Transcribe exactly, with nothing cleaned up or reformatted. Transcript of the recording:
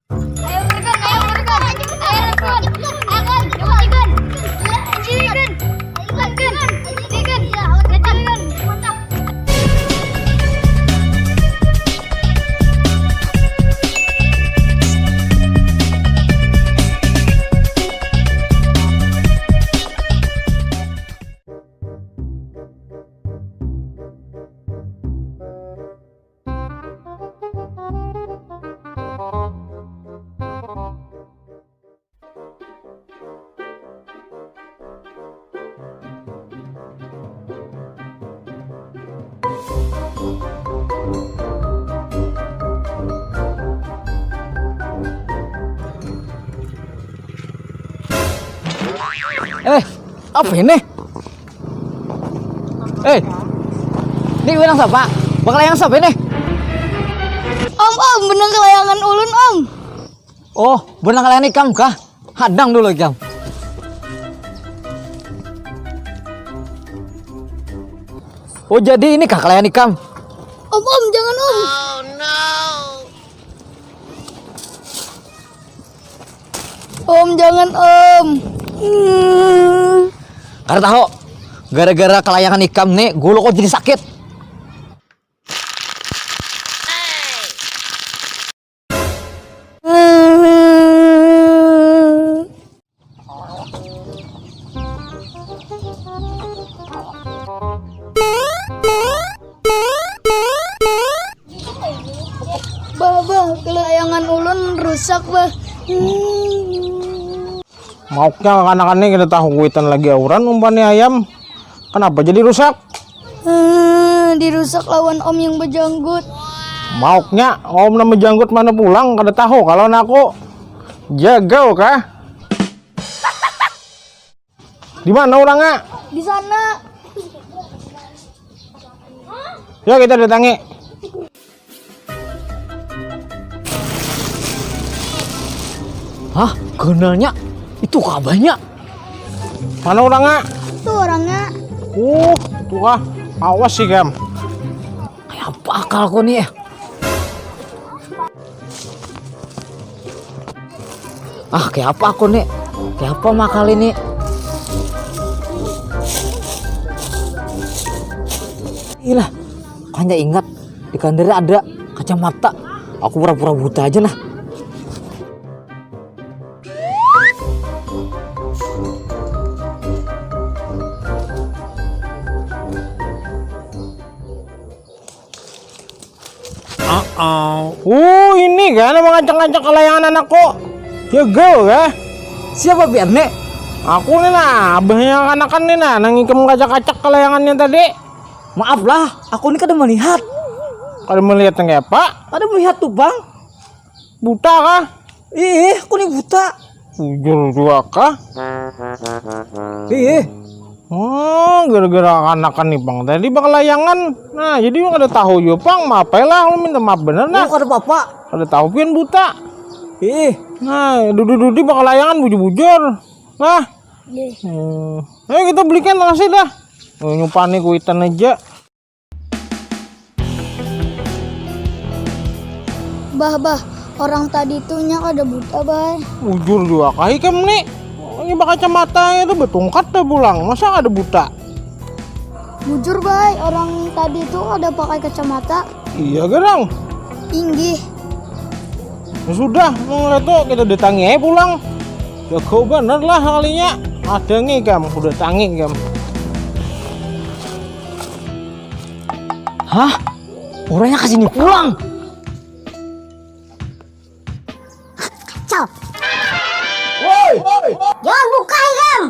Ayo, Rukun, ayo, Rukun. Ayo, Rukun. Akan, Rukun. Jigun. Rukun. Jigun. Mantap. Eh, apa ini? Eh, ini bilang siapa? Bakal yang siapa ini? Om, om, benang kelayangan ulun, om. Oh, benang kelayangan ikam kah? Hadang dulu ikam. Oh, jadi ini kah kelayangan ikam? Om, om, jangan, om. Om, jangan, om. Hmm. Kada tahu. Gara-gara kelayangan ikam nih, gulu kok jadi sakit. Bah, bah, kelayangan ulun rusak, bah. Hmm. Mauknya kakanakan ni kada tahu kuitan lagi auran umpan ni ayam. Kanapa jadi rusak? Eh, dirusak lawan om yang bejanggut. Mauknya om nang bejanggut mana pulang kada tahu kalau aku. Jagau kah? Di mana orangnya? Di sana. Ya kita datangi. Hah? Ganalnya? Itu kabahnya? Mana orangnya? Itu orangnya. Uh, itu kah? Awas sih, Gam. Kayak apa akalku nih ya? Ah, kayak apa aku nih? Kayak apa makal ini? Ilah, hanya ingat di kandari ada kacamata. Aku pura-pura buta aja nah. Uh, ini kan mengacak-ngacak kelayangan anakku. Jagal kah? Siapa biar nih? Aku nih nah, abahnya kanakan nih nah, nang ikam ngacak-ngacak kelayangannya tadi. Maaf lah, aku ini kada melihat. Kada melihat nang apa? Kada melihat tuh bang. Buta kah? Ih, aku ni buta. Bujur jua kah? Ih. Oh, gara-gara kanakan nih pang tadi bakalayangan. Nah, jadi kada tahu jua pang, maaf lah, aku minta maaf bener nah. Oh, kada apa-apa. Kada tahu pian buta. Ih. Nah, dudi-dudi bakalayangan bujur-bujur. Nah. Hmm. Ayo kita belikan nasi dah. Oh, nyupani kuitan aja. Bah, bah, orang tadi tuh nya kada buta, bah. Bujur jua kah ikam ni? Ini bakacamata itu betungkat dah pulang, masa kada buta? Bujur, bah, orang tadi tuh kada pakai kacamata. Iya garang. Inggih. Ya sudah, mau itu kita datangi aja pulang. Jago bener lah kalinya. Ada nih kam, udah tangi kam. Hah? Orangnya ke sini pulang. Kacau. Woi, woi. Jangan buka ikam.